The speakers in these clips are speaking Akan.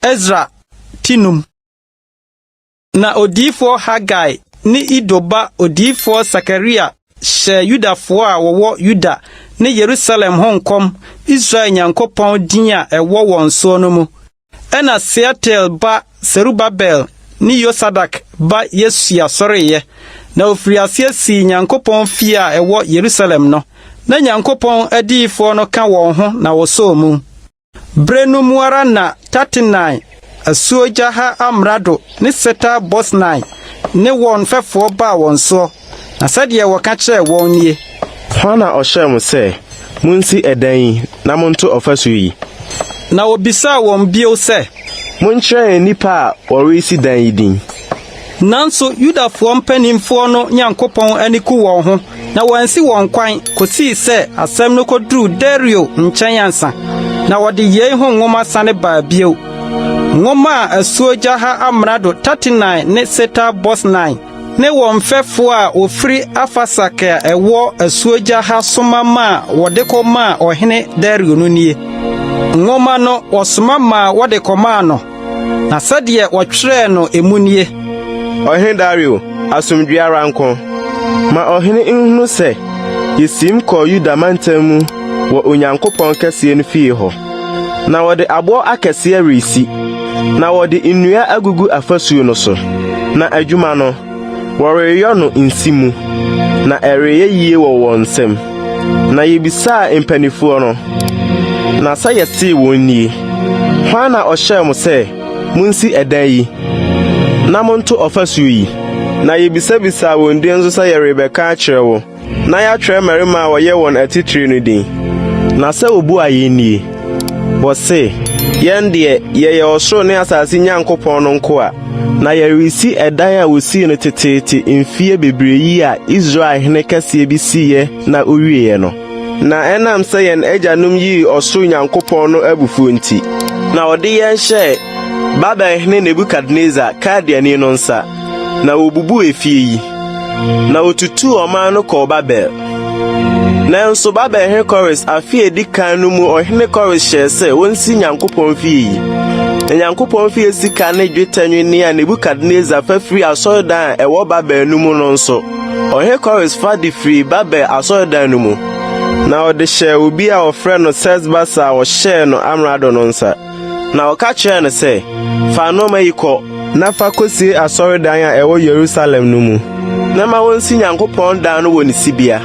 Esra ti num. Na odiyifoɔ Hagai ne Ido ba odiyifoɔ Sakaria hyɛɛ Yudafoɔ a wɔwɔ Yuda ne Yerusalem ho nkɔm Israel Nyankopɔn din a ɛwɔ wɔn soɔ no mu. Ɛnna Sealtiel ba Serubabel ne Yosadak ba Yesua sɔreeɛ, na wɔfirii aseɛ sii Nyankopɔn fie a ɛwɔ Yerusalem no. Na Nyankopɔn adiyifoɔ no ka wɔn ho na wɔsɔɔ mu. Bere no mu ara na Tatenai, asuogya ha amrado ne Setar-Bosnai ne wɔn mfɛfoɔ baa wɔn soɔ, na sɛdeɛ wɔka kyerɛɛ wɔn nie. Hwan na ɔhyɛɛ mo sɛ munsi ɛdan yi na monto ɔfasu yi? Na wɔbisaa wɔn bio sɛ. Monkyerɛ yɛn nnipa a wɔresi dan yi din. Nanso Yudafoɔ mpanimfoɔ no Nyankopɔn ani ku wɔn ho, na wɔansi wɔn kwan kosii sɛ asɛm no koduruu Dario nkyɛn ansa. Na wɔde yei ho nwoma sane baa bio. Nwoma a asuogya ha amrado Tatenai ne Setar-Bosnai ne wɔn mfɛfoɔ a wɔfiri Afarsak a ɛwɔ asuogya ha soma maa wɔde kɔmaa ɔhene Dario no nie. Nwoma no, wɔsoma maa wɔde kɔmaa no. Na sɛdeɛ wɔtwerɛɛ no emu nie. Ɔhene Dario, asomdwoe ara nko. Ma ɔhene nhunu sɛ yesiim kɔɔ Yuda mantam mu wɔ Onyankopɔn kɛseɛ no fie hɔ. Na wɔde aboɔ akɛseɛ resi, na wɔde nnua agugu afasuo no so, na adwuma no, wɔreyɔ no nsi mu, na ɛreyɛ yie wɔ wɔn nsam. Na yebisaa mpanimfoɔ no, na sɛ yɛsee wɔn nie, Hwan na ɔhyɛɛ mo sɛ munsi ɛdan yi na monto ɔfasuo yi? Na yebisabisaa wɔn din nso sɛ yɛrebɛka akyerɛ wo, na yɛatwerɛ mmarima a wɔyɛ wɔn atitire no din. Na sɛ wobuaa yɛn nie, wɔse, Yɛn deɛ, yɛyɛ ɔsoro ne asase Nyankopɔn no nkoa, na yɛresi ɛdan a wɔsii no teteete mfeɛ bebree yi a Israel hene kɛseɛ bi siiɛ na ɔwieeɛ no. Na ɛnam sɛ yɛn agyanom yii ɔsoro Nyankopɔn no abufuo nti, na ɔde yɛn hyɛɛ Babelhene Nebukadnesar, Kaldeani no nsa, na wɔbubuu efie yi, na wɔtutuu ɔman no kɔɔ Babel. Nanso Babelhene Kores afe a edi kan no mu ɔhene Kores hyɛɛ sɛ wonsi Nyankopɔn fie yi. Na Nyankopɔn fie sika ne dwetɛ nnwinne a Nebukadnesar fa firii asɔredan a ɛwɔ Babel no mu no nso, ɔhene Kores fa de firii Babel asɔredan no mu, na ɔde hyɛɛ obi a wɔfrɛ no Sesbasar a wɔhyɛɛ no amrado no nsa. Na ɔka kyerɛɛ no sɛ, Fa nneɛma yi kɔ, na fa kosie asɔredan a ɛwɔ Yerusalem no mu, na ma wonsi Nyankopɔn dan no wɔ ne sibea.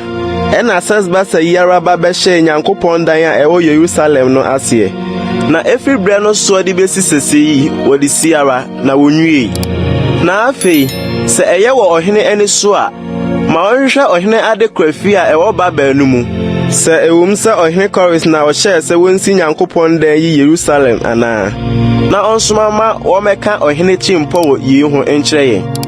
Ɛnna Sesbasar yi ara ba bɛhyɛɛ Nyankopɔn dan a ɛwɔ Yerusalem no aseɛ. Na efi berɛ no soɔ de besi seesei yi wɔde si ara, na wonwiei. Na afei, sɛ ɛyɛ wɔ ɔhene ani so a, Ma wɔnhwehwɛ ɔhene adekora fie a ɛwɔ Babel no mu, sɛ ɛwom sɛ ɔhene Kores na ɔhyɛɛ sɛ wonsi Nyankopɔn dan yi Yerusalem anaa, na ɔnsoma mma wɔmmɛka ɔhene tirimpɔ wɔ yei ho nkyerɛ yɛn.